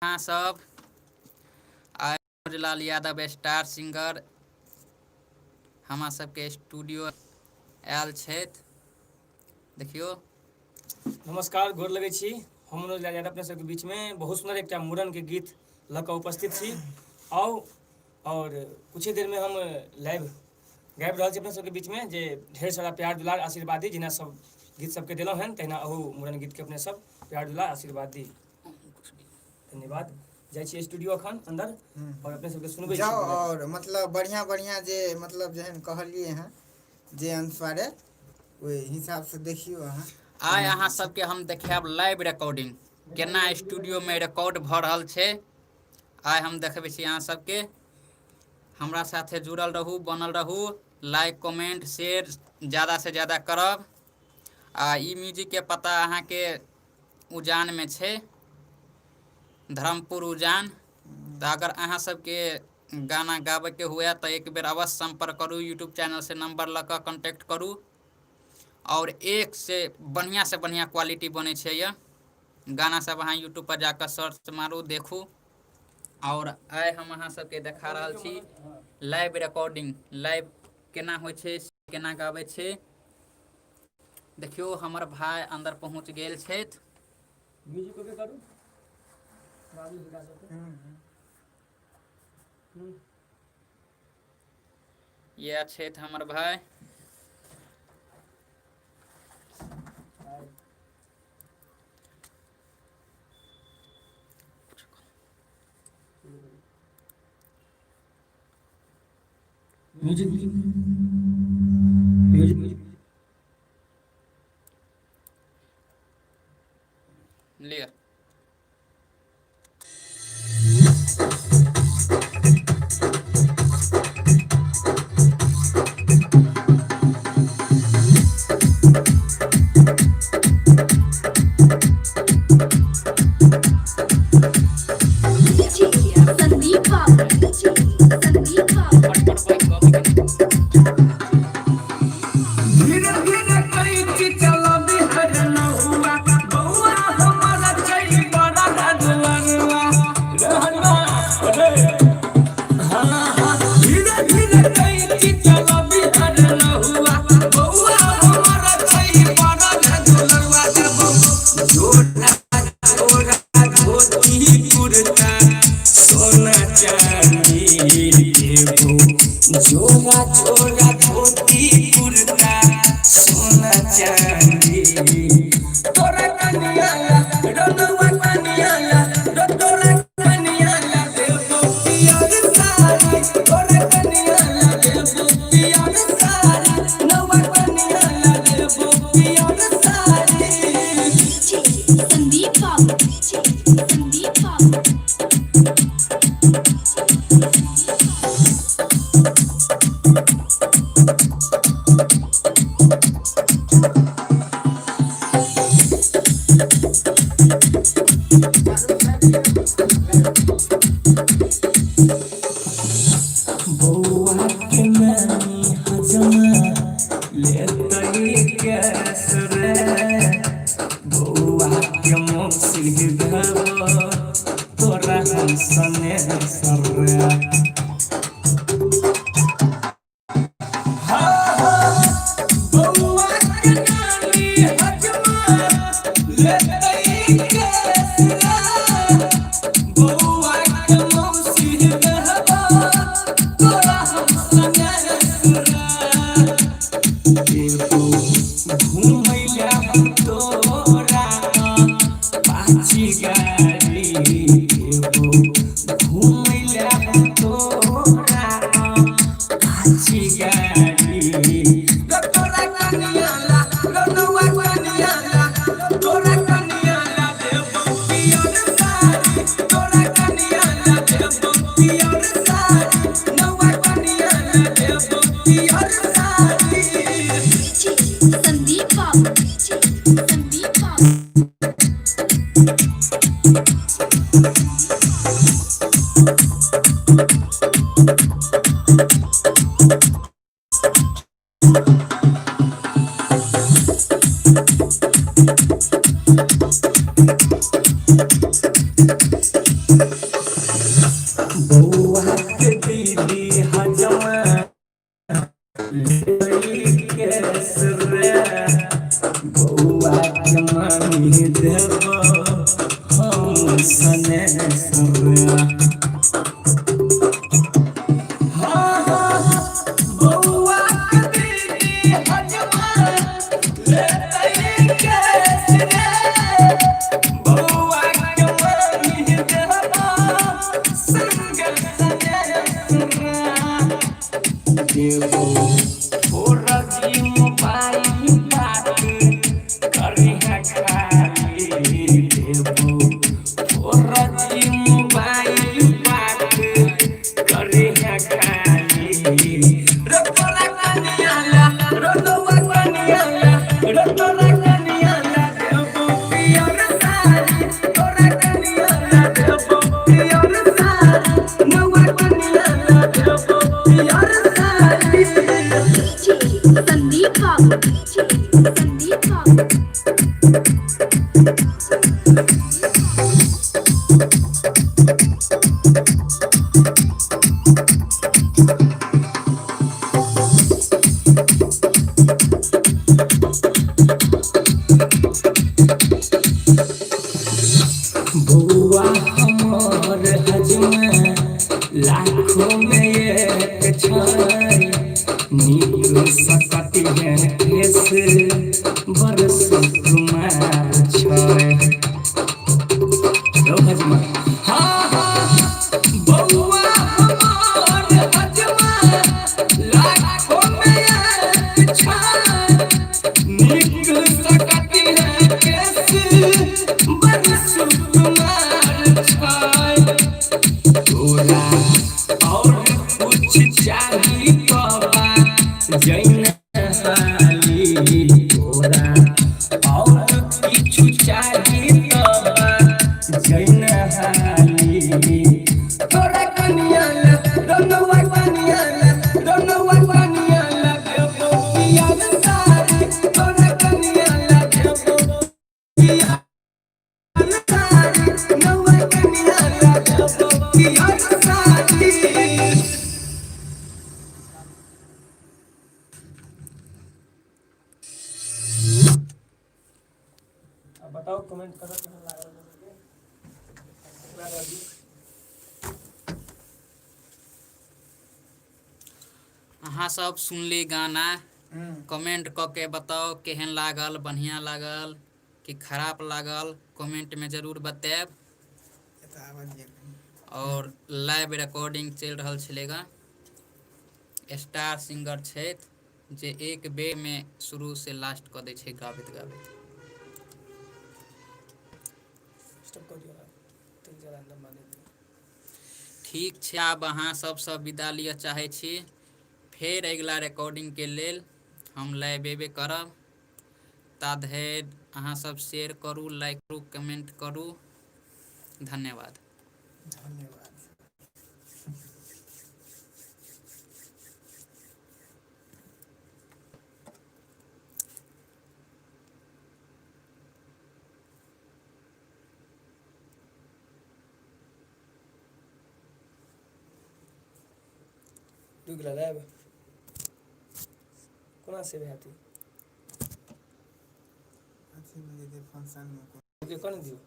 अहाँ सब आइ Manoj Lal Yadav star singer हमरा सबके स्टूडियो आयल छथि। देखियौ। नमस्कार, गोर लगै छी। हम मनोज लाल यादव अपने सबके बीचमे बहुत सुन्दर एकटा मुड़नके गीत लऽ कऽ उपस्थित छी। आउ आओर किछे देरमे हम लाइव गाबि रहल छी अपने सबके बीचमे, जे ढेर सारा प्यार दुलार आशीर्वाद दी। जेना सब गीत सबके देलहुँ हन, तहिना अहू मुड़न गीतके अपने सब प्यार दुलार आशीर्वाद दी। धन्यवाद। जाइ छी स्टूडियो अखन अंदर और अपने सबके सुनबै छी। जाउ और मतलब बढ़िया बढ़िया जे मतलब जेहन कहलियै हँ जे अनुसारे ओहि हिसाबसँ देखियौ अहाँ। आइ अहाँ सबके हम देखायब लाइव रिकॉर्डिंग, केना स्टूडियोमे रिकॉर्ड भऽ रहल छै। आइ हम देखबै छी अहाँ सबके। हमरा साथे जुड़ल रहू, बनल रहू, लाइक कमेंट शेयर ज्यादा से ज्यादा करब। आ ई म्यूजिकके पता अहाँके उजानमे छै, धर्मपुर उजान। तऽ अगर अहाँ सबके गाना गाबैके हुए तऽ एक बेर अवश्य सम्पर्क करू, यूट्यूब चैनलसँ नंबर लऽ कऽ कॉन्टैक्ट करू। आओर एक से बढ़िआँ से बढ़िआँ क्वालिटी बनै छै यऽ गाना सब। अहाँ यूट्यूब पर जाकऽ सर्च मारू, देखू। आओर आइ हम अहाँ सबके देखा रहल छी लाइव रिकॉर्डिंग, लाइव केना होइ छै, केना गाबै छै। देखियौ, हमर भाय अन्दर पहुँच गेल छथि। म्यूजिक ओके करू बाबू हिनका सबके। इएह छथि हमर भाय। म्यूजिक म्यूजिक लिअ। संदीप बाबू, संदीप बाबू। फटफट बोल, कॉपी के। धीरे धीरे कैची चलबी हर नहुआ, बौआ हमारा छै बड़ा रजलनुआ रहनुआ रे। हाँ हाँ, धीरे धीरे कैची चलबी हर नहुआ, बौआ हमारा छै बड़ा रजलनुआ। जब जोड़ा जोड़ा धोती कुर्ता सोना चांदी देबो, जोड़ा जोड़ा धोती कुर्ता सोना चांदी। तोरा कनिया ला रनुआ, कनिया ला तोरा कनिया ला देबो पियर साड़ी, तोरा कनिया ला देबो पियर साड़ी, नौआ कनिया ला देबो पियर साड़ी। संदीप बाबू, संदीप बाबू। बौआ के नानी हजमा लेतै कैस रे, बौआ के मौसी देबो तोरा हम सने सर रे। बौआ के नानी हजमा लेतै कैस रे, बौआ के मौसी देबो तोरा हम सने सर रे। घुमैला तोरा पाछी गाड़ी देबो, घुमैला तोरा पाछी गाड़ी। तोरा कनिया ला रनुआ, कनिया ला तोरा कनिया ला देबो पियर साड़ी, तोरा कनिया ला देबो पियर साड़ी, नौआ कनिया ला देबो पियर साड़ी। संदीप बाबू, संदीप बाबू। सनेसर। हाँ हाँ बउआ के दीदी हजमा लेतै केस रे, बउआ के मामी देबो संग सनेसर। देबो 4G mobile बात करिहे खाली, देबो 4G mobile बात करिहे खाली। रे तोरा कनिया ला, रे तोरा कनिया ला, रे तोरा कनिया ला देबो पियर साड़ी, तोरा कनिया ला देबो पियर साड़ी, नौआ कनिया ला देबो पियर sari. DJ Sandeep Babu DJ Sandeep Babu. बउआ हमर हजमा लाखों में एक छै, नीक सकत है केस बरस कुमार छै। रौ हजमा, हाँ हाँ बउआ हमर हजमा लाखों में एक छै, नीक सकत है केस बरस कुमार छै। तोरा और कुछ चाही बाबा जैन हाली, तोरा और किछु चाही बाबा जैन हाली। तोरा कनिया ला, रनौआ कनिया ला, रनौआ कनिया ला देबो पियर साड़ी, तोरा कनिया ला देबो पियर साड़ी, नौआ कनिया ला देबो पियर साड़ी। अब बताओ कमेंट करो केहन लागल अहाँके। लागल जी। अहाँ सब सुनली गाना, कमेंट कऽ के बताउ केहन लागल, बढ़िआँ लागल कि खराब लागल, कमेंटमे जरूर बतायब। एतऽ आबऽ दिअ कनी। और लाइव रिकॉर्डिंग चलि रहल छलै गा। स्टार सिंगर छथि जे एक बेरमे शुरूसँ लास्ट कऽ दै छै गाबैत गाबैत। स्टॉप कऽ दियौ आब। तेल जरा लम्बा नहि दियौ। ठीक छै, आब अहाँ सबसँ विदा लिअ चाहै छी। फेर अगिला रिकॉर्डिंगके लेल हम लाइव एबे करब। ता धरि अहाँ सब शेयर करू, लाइक करू, कमेंट करू। धन्यवाद। धन्यवाद। रुकि गेलै लाइव? कोना सेव हैत ई? अथीमे जेतै फंक्शनमे। ओके कऽ ने दियौ।